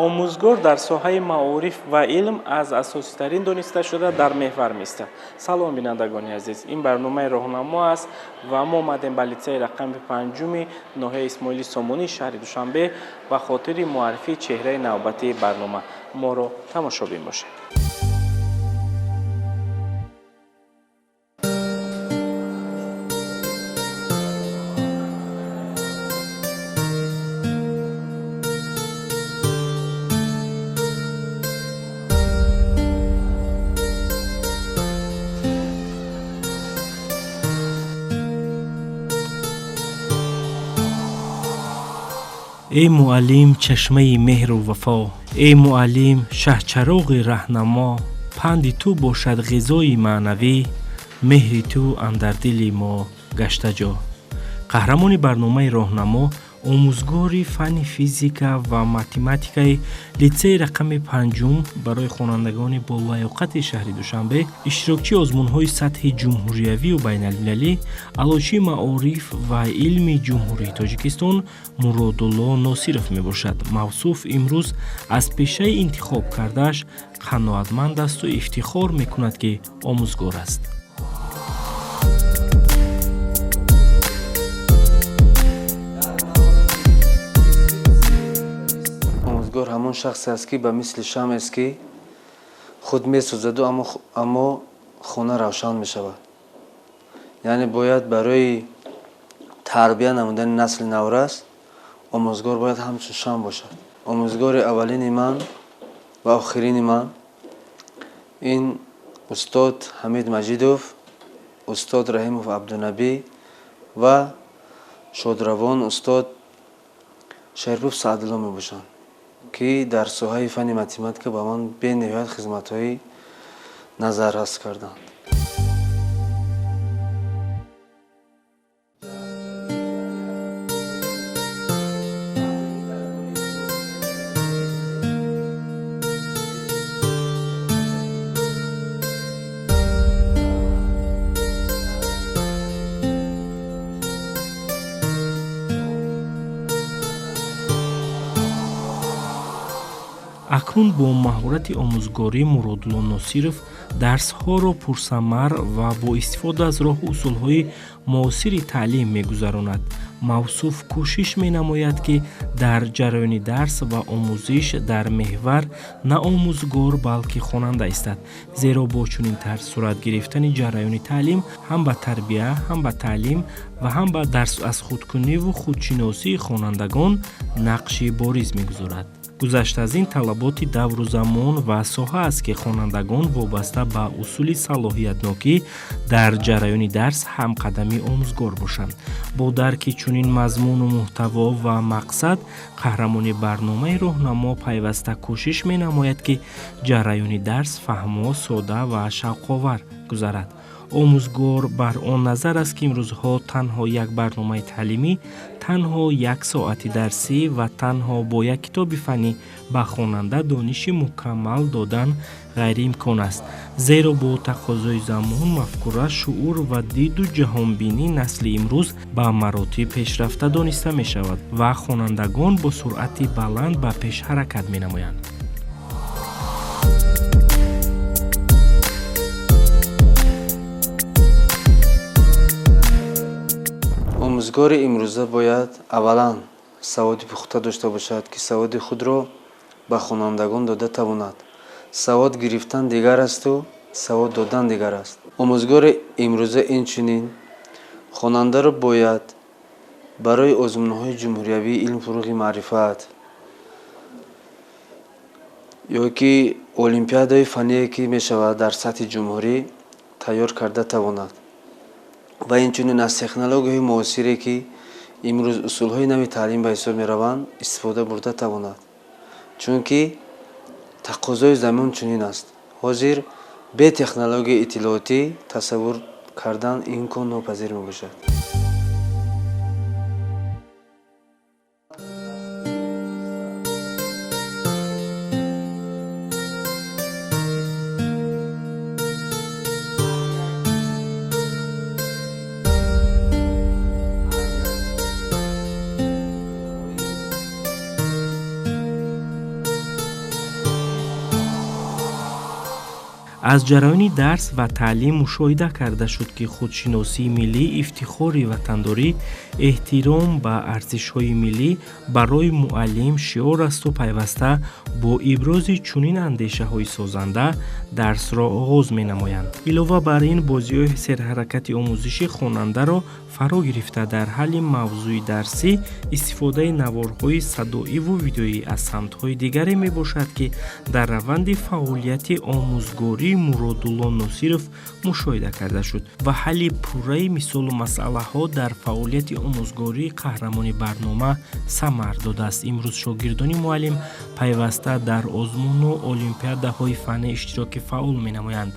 Омӯзгор дар соҳаи маориф ва илм аз асоситарин дониста шуда дар меҳвар меистад. Салом, бинандагони азиз, ин барномаи роҳнамо аст ва мо омадем ба литсейи рақами панҷуми ноҳияи Исмоили Сомонӣ шаҳри Душанбе ба хотири муаррифии чеҳраи навбатии барнома. Моро тамошобин бошед. Эй муаллим, чашмаи меҳру вафо, эй муаллим, шаҳчароғи раҳнамо, панди ту бошад ғизои маънавӣ, меҳри ту андар дили мо гашта ҷо. Қаҳрамони барномаи роҳнамо омӯзгори фанни физика ва математикаи литсейи рақами панҷум барои хонандагони болаёқати шаҳри Душанбе, иштирокчии озмунҳои сатҳи ҷумҳуриявию байналмилалӣ, аълочии маориф ва илми Ҷумҳурии Тоҷикистон Муродулло Носиров мебошад. Мавсуф имрӯз аз пешаи интихоб кардааш қаноатманд асту ифтихор мекунад, ки омӯзгор аст. Омӯзгор ҳамон шахсе аст, ки ба мисли шамъест, ки худ месӯзаду аммо хона равшан мешавад. Яъне бояд барои тарбия намудани насли наврас омӯзгор бояд ҳамчун шамъ бошад. Омӯзгори аввалини ман ва охирини ман ин устод Ҳамид Маҷидов, устод Раҳимов Абдунабӣ ва шодравон устод Шарипов Саъдулло мебошанд, ки дар соҳаи фанни математика ба ман бениҳоят хизматҳои назаррас карданд. Акнун бо маҳорати омӯзгорӣ Муродулло Носиров дарсҳоро пурсамар ва бо истифода аз роҳу усулҳои муосири таълим мегузаронад. Мавсуф кӯшиш менамояд, ки дар ҷараёни дарс ва омӯзиш дар меҳвар на омӯзгор, балки хонанда истад, зеро бо чунин тарз сурат гирифтани ҷараёни таълим ҳам ба тарбия, ҳам ба таълим ва ҳам ба дарс аз худкуниву худшиносии хонандагон нақши бориз мегузорад. Гузашта аз ин, талаботи давру замон ва соҳа аст, ки хонандагон вобаста ба усули салоҳиятнокӣ дар ҷараёни дарс ҳамқадами омӯзгор бошанд. Бо дарки чунин мазмуну муҳтаво ва мақсад қаҳрамони барномаи роҳнамо пайваста кӯшиш менамояд, ки ҷараёни дарс фаҳмо, сода ва шавқовар гузарад. Омӯзгор бар он назар аст, ки имрӯзҳо танҳо як барномаи таълимӣ, танҳо як соати дарсӣ ва танҳо бо як китоби фаннӣ ба хонанда дониши мукаммал додан ғайриимкон аст, зеро бо тақозои замон мафкура, шуур ва диду ҷаҳонбинии насли имрӯз ба маротиб пешрафта дониста мешавад ва хонандагон бо суръати баланд ба пеш ҳаракат менамоянд. Омӯзгори имрӯза бояд аввалан саводи пухта дошта бошад, ки саводи худро ба хонандагон дода тавонад. Савод гирифтан дигар асту савод додан дигар аст. Омӯзгори имрӯза инчунин хонандаро бояд барои озмунҳои ҷумҳуриявии илм, фурӯғи маърифат ё ки олимпиадаҳои фанние, ки мешавад дар сатҳи ҷумҳурӣ, тайёр карда тавонад ва инчунин аз технологияҳои муосире, ки имрӯз усулҳои нави таълим ба ҳисоб мераванд, истифода бурда тавонад, чунки тақозои замон чунин аст. Ҳозир бе технологияи иттилоотӣ тасаввур кардан имкон нопазир мебошад. Аз ҷараёни дарс ва таълим мушоҳида карда шуд, ки худшиносии миллӣ, ифтихори ватандорӣ, эҳтиром ба арзишҳои миллӣ барои муаллим шиор асту пайваста бо ибрози чунин андешаҳои созанда дарсро оғоз менамоянд. Илова бар ин, бозиҳои серҳаракати омӯзишӣ хонандаро фаро гирифта, дар ҳалли мавзӯи дарсӣ истифодаи наворҳои садоиву видеоӣ аз самтҳои дигаре мебошад, ки дар раванди фаъолияти омӯзгории Муродулло Носиров мушоҳида карда шуд ва ҳалли пурраи мисолу масъалаҳо дар фаъолияти омӯзгории қаҳрамони барнома самар додааст. Имрӯз шогирдони муаллим пайваста дар озмуну олимпиадаҳои фаннӣ иштироки фаъол менамоянд.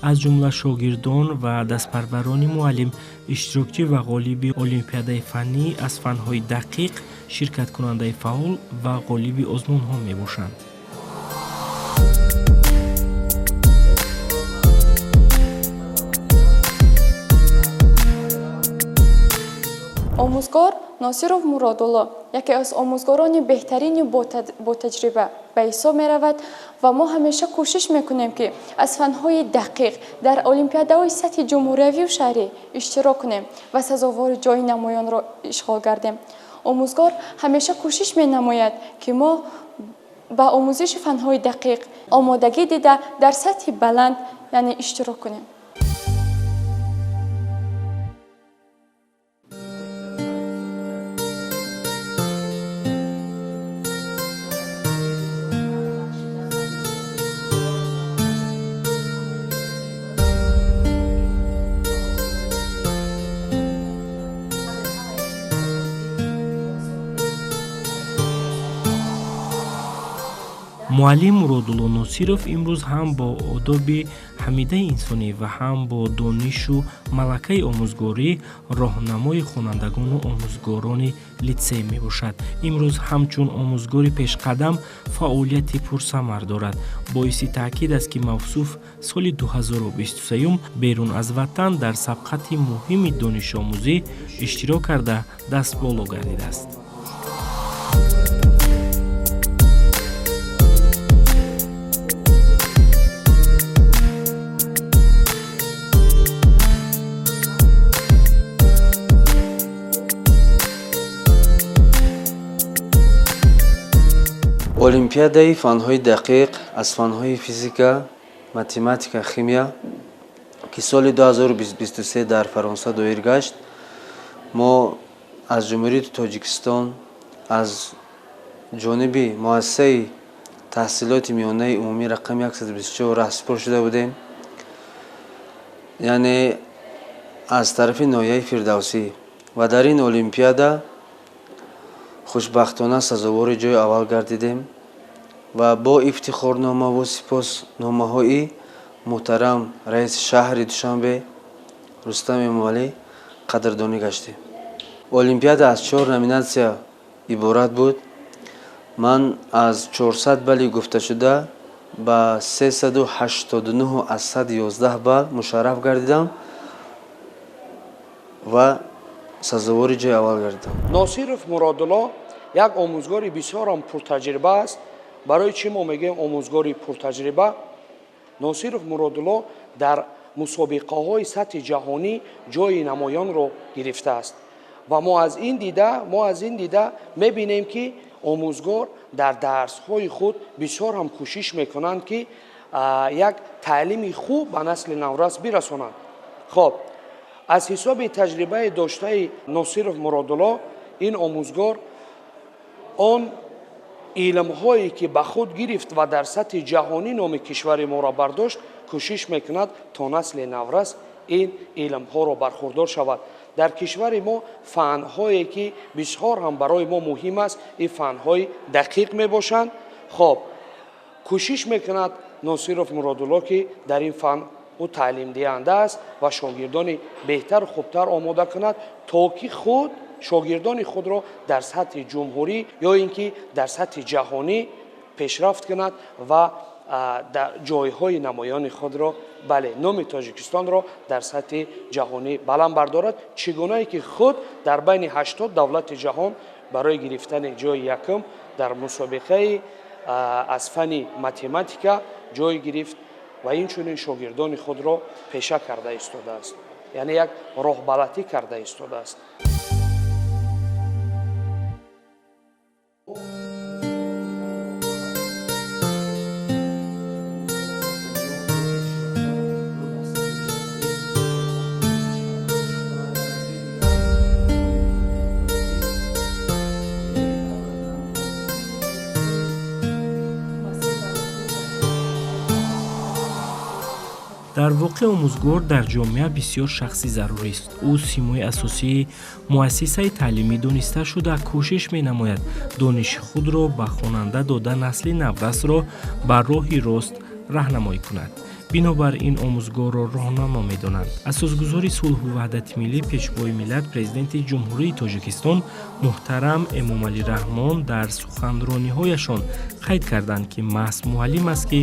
Аз ҷумла шогирдон ва дастпарварони муаллим иштирокчӣ ва ғолиби олимпиадаи фаннӣ аз фанҳои дақиқ, ширкаткунандаи фаъол ва ғолиби озмунҳо мебошанд. Омӯзгор Носиров Муродулло яке аз омӯзгорони беҳтарини ботаҷриба ба ҳисоб меравад ва мо ҳамеша кӯшиш мекунем, ки аз фанҳои дақиқ дар олимпиадаҳои сатҳи ҷумҳуриявию шаҳрӣ иштирок кунем ва сазовори ҷойи намоёнро ишғол гардем. Омӯзгор ҳамеша кӯшиш менамояд, ки мо ба омӯзиши фанҳои дақиқ омодагӣ дида, дар сатҳи баланд, яъне иштирок кунем. Муаллим Муродулло Носиров имрӯз ҳам бо одоби ҳамидаи инсонӣ ва ҳам бо донишу малакаи омӯзгорӣ роҳнамои хонандагону омӯзгорони литсей мебошад. Имрӯз ҳамчун омӯзгори пешқадам фаъолияти пурсамар дорад. Боиси таъкид аст, ки мавсуф соли 2023 берун аз ватан дар сабқати муҳими донишомӯзӣ иштирок карда, дастболо гардидааст. Олимпиадаи фанҳои дақиқ аз фанҳои физика, математика, химия, ки соли 2023 дар Фаронса доир гашт, мо аз Ҷумҳурии Тоҷикистон аз ҷониби муассисаи таҳсилоти миёнаи умумӣ рақами 124 раҳсипор шуда будем, яъне аз тарафи ноҳияи Фирдавсӣ, ва дар ин олимпиада хушбахтона сазовори ҷои аввал гардидем ва бо ифтихорномаву сипосномаҳои муҳтарам раиси шаҳри Душанбе Рустам Эмомалӣ қадрдонӣ гаштем. Олимпиада аз 4 номинатсия иборат буд. Ман аз 400 балли гуфташуда ба 389 аз 111 балл мушарраф гардидам ва сазовори ҷои аввал гардидам. Носиров Муродулло як омӯзгори бисёрам пуртаҷриба аст. Барои чӣ мо мегӯем омӯзгори пуртаҷриба? Носиров Муродулло дар мусобиқаҳои сатҳи ҷаҳонӣ ҷойи намоёнро гирифтааст ва мо аз ин дида мебинем, ки омӯзгор дар дарсҳои худ бисёр ҳам кӯшиш мекунанд, ки як таълими хуб ба насли наврас бирасонанд. Хоб, аз ҳисоби таҷрибаи доштаи Носиров Муродулло, ин омӯзгор он илмҳое ки ба худ гирифт ва дар сатҳи ҷаҳонӣ номи кишвари моро бардошт, кӯшиш мекунад то насли наврас ин илмҳоро бархурдор шавад. Дар кишвари мо фанҳое ки бисёр ҳам барои мо муҳим аст, ин фанҳои дақиқ мебошанд. Хоб, кӯшиш мекунад Носиров Муродулло, ки дар ин фан ӯ таълимдиҳанда аст ва шогирдони беҳтару хубтар омода кунад, то ки худ шогирдони худро дар сатҳи ҷумҳурӣ ё ин ки дар сатҳи ҷаҳонӣ пешрафт кунад ва дар ҷойҳои намоёни худро, бале, номи Тоҷикистонро дар сатҳи ҷаҳонӣ баланд бардорад, чӣ гунае ки худ дар байни 80 давлати ҷаҳон барои гирифтани ҷои якум дар мусобиқаи аз фанни математика ҷой гирифт. Ва инчунин шогирдони худро пеша карда истодааст, яъне як роҳбалатӣ карда истодааст. Дар воқеъ, омӯзгор дар ҷомеа бисёр шахси зарурист. Ӯ симои асосии муассисаи таълимӣ дониста шуда, кӯшиш менамояд дониши худро ба хонанда дода, насли наврасро ба роҳи рост раҳнамоӣ кунад. Бинобар ин омӯзгорро роҳнамо медонанд. Асосгузори сулҳу ваҳдати миллӣ, Пешвои миллат, Президенти Ҷумҳурии Тоҷикистон муҳтарам Эмомалӣ Раҳмон дар суханрониҳояшон қайд карданд, ки маҳз муаллим аст, ки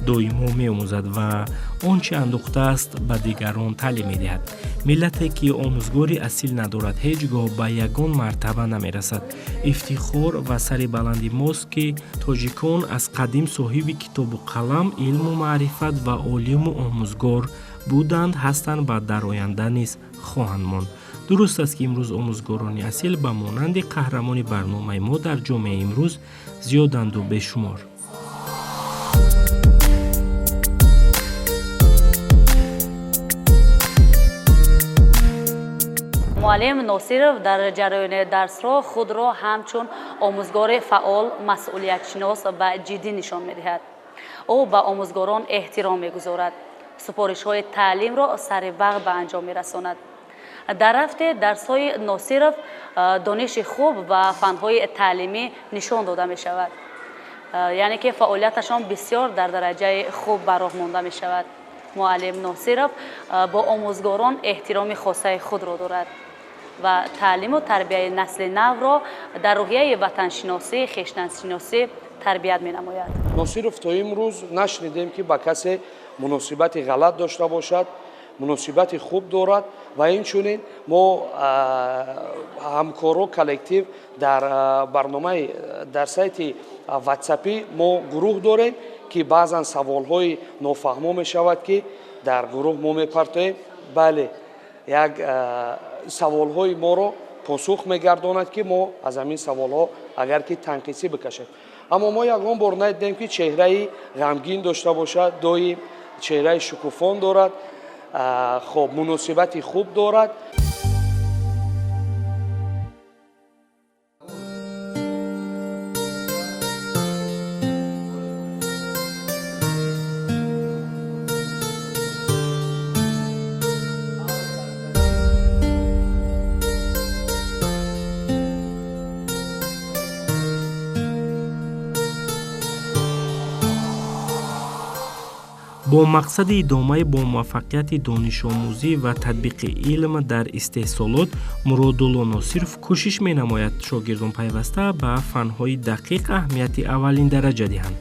доимо меомӯзад ва он чи андӯхтааст, ба дигарон таълим медиҳад. Миллате, ки омӯзгори асил надорад, ҳеҷ гоҳ ба ягон мартаба намерасад. Ифтихор ва сари баланди мост, ки тоҷикон аз қадим соҳиби китобу қалам, илму маърифат ва олиму омӯзгор буданд, ҳастанд ва дар оянда низ хоҳанд монд. Дуруст аст, ки имрӯз омӯзгорони асил ба монанди қаҳрамони барномаи мо дар ҷомеаи имрӯз зиёданду бешумор. Муаллим Носиров дар ҷараёни дарсро худро ҳамчун омӯзгори фаъол, масъулиятшинос ва ҷиддӣ нишон медиҳад. Ӯ ба омӯзгорон эҳтиром мегузорад, супоришҳои таълимро сари вақт ба анҷом мерасонад. Дар рафти дарсҳои Носиров дониши хуб ва фанҳои таълимӣ нишон дода мешавад, яъне ки фаъолияташон бисёр дар дараҷаи хуб ба роҳ монда мешавад. Муаллим Носиров бо омӯзгорон эҳтироми хосаи худро дорад ва таълиму тарбияи насли навро дар рӯҳияи ватаншиносӣ, хештаншиносӣ тарбият менамояд. Носиров то имрӯз нашнидем, ки ба касе муносибати ғалат дошта бошад, муносибати хуб дорад. Ва инчунин мо, ҳамкоро, коллектив, дар барномаи, дар сайти ватсапӣ мо гурӯҳ дорем, ки баъзан саволҳои нофаҳмо мешавад, ки дар гурӯҳ мо мепартоем. Бале, як саволҳои моро посух мегардонад, ки мо аз ҳамин саволҳо агар ки танқисӣ бикашем. Аммо мо ягон бор надидем, ки чеҳраи ғамгин дошта бошад, доим чеҳраи шукуфон дорад, хоб, муносибати хуб дорад. Бо мақсади идомаи бомуваффақияти донишомӯзӣ ва татбиқи илм дар истеҳсолот, Муродулло Носиров кӯшиш менамояд, шогирдон пайваста ба фанҳои дақиқ аҳамияти аввалин дараҷа диҳанд.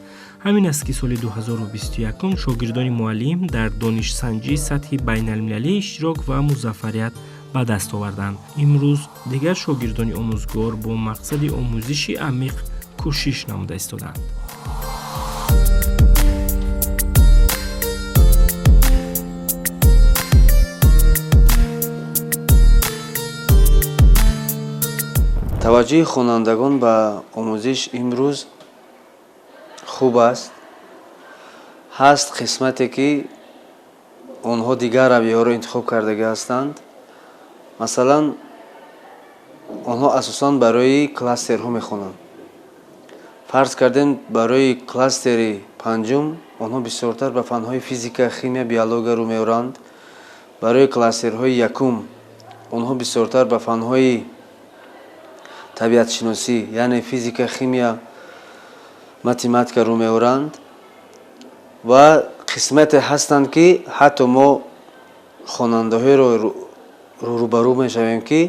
Ҳамин аст, ки соли 2021 шогирдони муаллим дар донишсанҷии сатҳи байналмилалӣ иштирок ва музаффарият ба даст оварданд. Имрӯз дигар шогирдони омӯзгор бо мақсади омӯзиши амиқ кӯшиш намуда истодаанд. Таваҷҷӯҳи хонандагон ба омӯзиш имрӯз хуб аст. Ҳаст қисмате, ки онҳо дигар равияҳоро интихоб кардагӣ ҳастанд. Масалан, онҳо асосан барои кластерҳо мехонанд. Фарз кардем, барои кластери панҷум онҳо бисёртар ба фанҳои физика, химия, биология рӯ меоранд. Барои кластерҳои якум онҳо бисёртар ба фанҳои табиатшиносӣ, яъне физика, химия, математика рӯ меоранд. Ва қисмате ҳастанд, ки ҳатто мо хонандаҳоеро рӯбарӯ мешавем, ки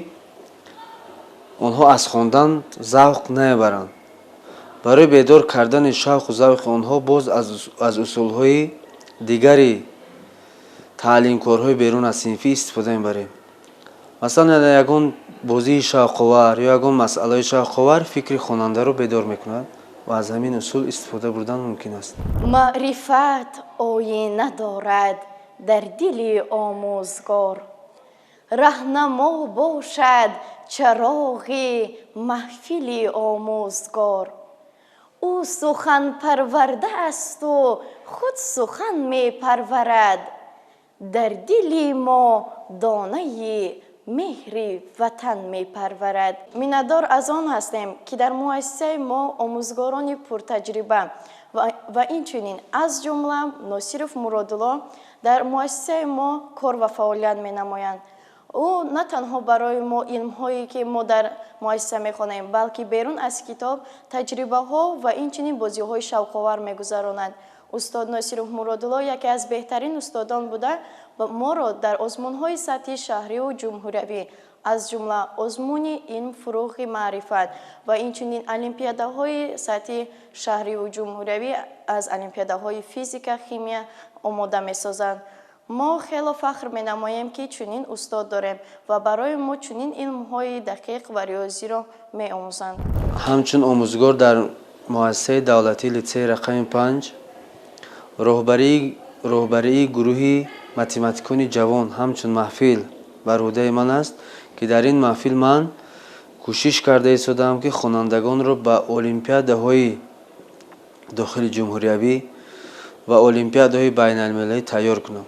онҳо аз хондан завқ намебаранд. Барои бедор кардани шавқу завқи онҳо боз аз усулҳои дигари таълимкорҳои берун аз синфӣ истифода мебарем. Масалан, ягон бозии шавқовар ё ягон масъалаи шавқовар фикри хонандаро бедор мекунад. Ва аз ҳамин усул истифода бурдан мумкин аст. Маърифат оина дорад дар дили омӯзгор, раҳнамо бошад чароғи маҳфили омӯзгор. Ӯ суханпарварда асту худ сухан мепарварад, дар дили мо донаи меҳри ватан мепарварад. Миннатдор аз он ҳастем, ки дар муассисаи мо омӯзгорони пуртаҷриба ва инчунин аз ҷумла Носиров Муродулло дар муассисаи мо кор ва фаъолият менамоянд. Ӯ на танҳо барои мо илмҳое, ки мо дар муассиса мехонем, балки берун аз китоб таҷрибаҳо ва инчунин бозиҳои шавқовар мегузаронад. Устод Носиров Муродулло яке аз беҳтарин устодон буда ва моро дар озмунҳои сатҳи шаҳриву ҷумҳуриявӣ, аз ҷумла озмуни илм фурӯғи маърифат ва инчунин олимпиадаҳои сатҳи шаҳриву ҷумҳуриявӣ аз олимпиадаҳои физика, химия омода месозанд. Мо хело фахр менамоем, ки чунин устод дорем ва барои мо чунин илмҳои дақиқ ва риёзиро меомӯзанд. Ҳамчун омӯзгор дар муассисаи давлатии литсеи рақами 5 роҳбарии гурӯҳи математикони ҷавон ҳамчун маҳфил бар ӯҳдаи ман аст, ки дар ин маҳфил ман кӯшиш карда истодаам, ки хонандагонро ба олимпиадаҳои дохили ҷумҳуриявӣ ва олимпиадаҳои байналмилалӣ тайёр кунам.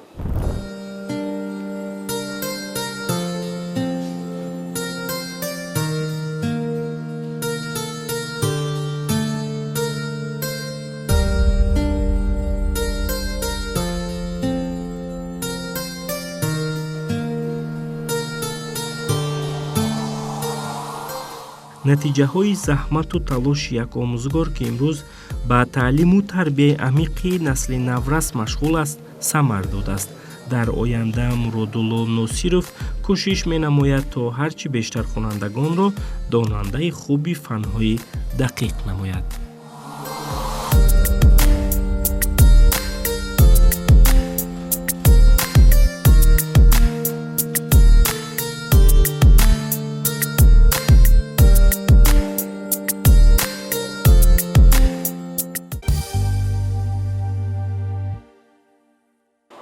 Натиҷаҳои заҳмату талоши як омӯзгор, ки имрӯз ба таълиму тарбияи амиқи насли наврас машғул аст, самар додааст. Дар оянда Муродулло Носиров кӯшиш менамояд, то ҳар чӣ бештар хонандагонро донандаи хуби фанҳои дақиқ намояд.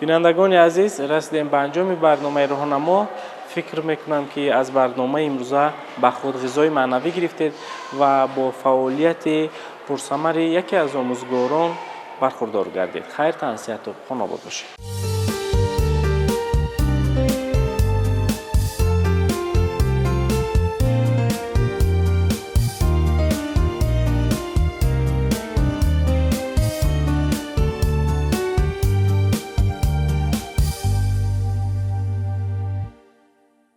Бинандагони азиз, расидем ба анҷоми барномаи роҳнамо. Фикр мекунам, ки аз барномаи имрӯза ба худ ғизои маънавӣ гирифтед ва бо фаъолияти пурсамари яке аз омӯзгорон бархурдор гардед. Хайр, тансиҳату хонобод бошед.